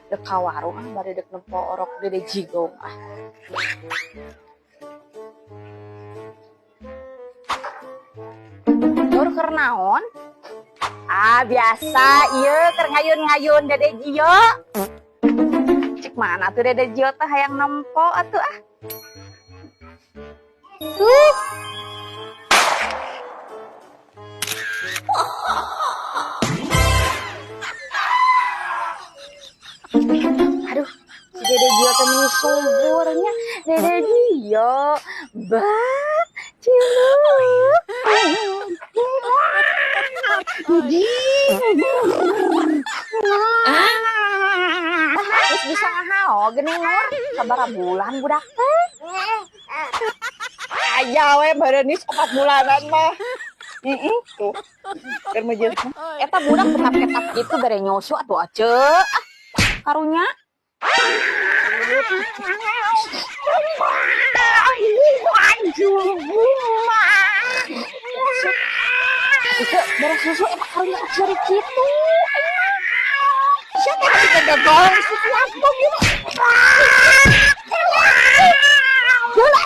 Dek ka warung ah, bari dek nempo orok Dede Jigong ah. Nur keur naon? Ah, biasa ieu keur ngayun-ngayun Dede Gio. Cik mana tuh Dede Gio teh hayang nempo atuh ah. Tuh. Aduh, si Dede Gio teh meni suburnya. Dede Gio, bah, ciluk. Terus bisa ngahao geuning Nur, sabaraha bulan budak teh? Aya we barenis 4 bulanan mah. Heeh, tuh. Keur meujeuh. Eta budak ketap-ketap gitu bere nyusu atuh ace. Ah, karunya. Itu beres susu eta karunya ciri kitu. Siapa yang kita gogong susu aku gitu? Bola.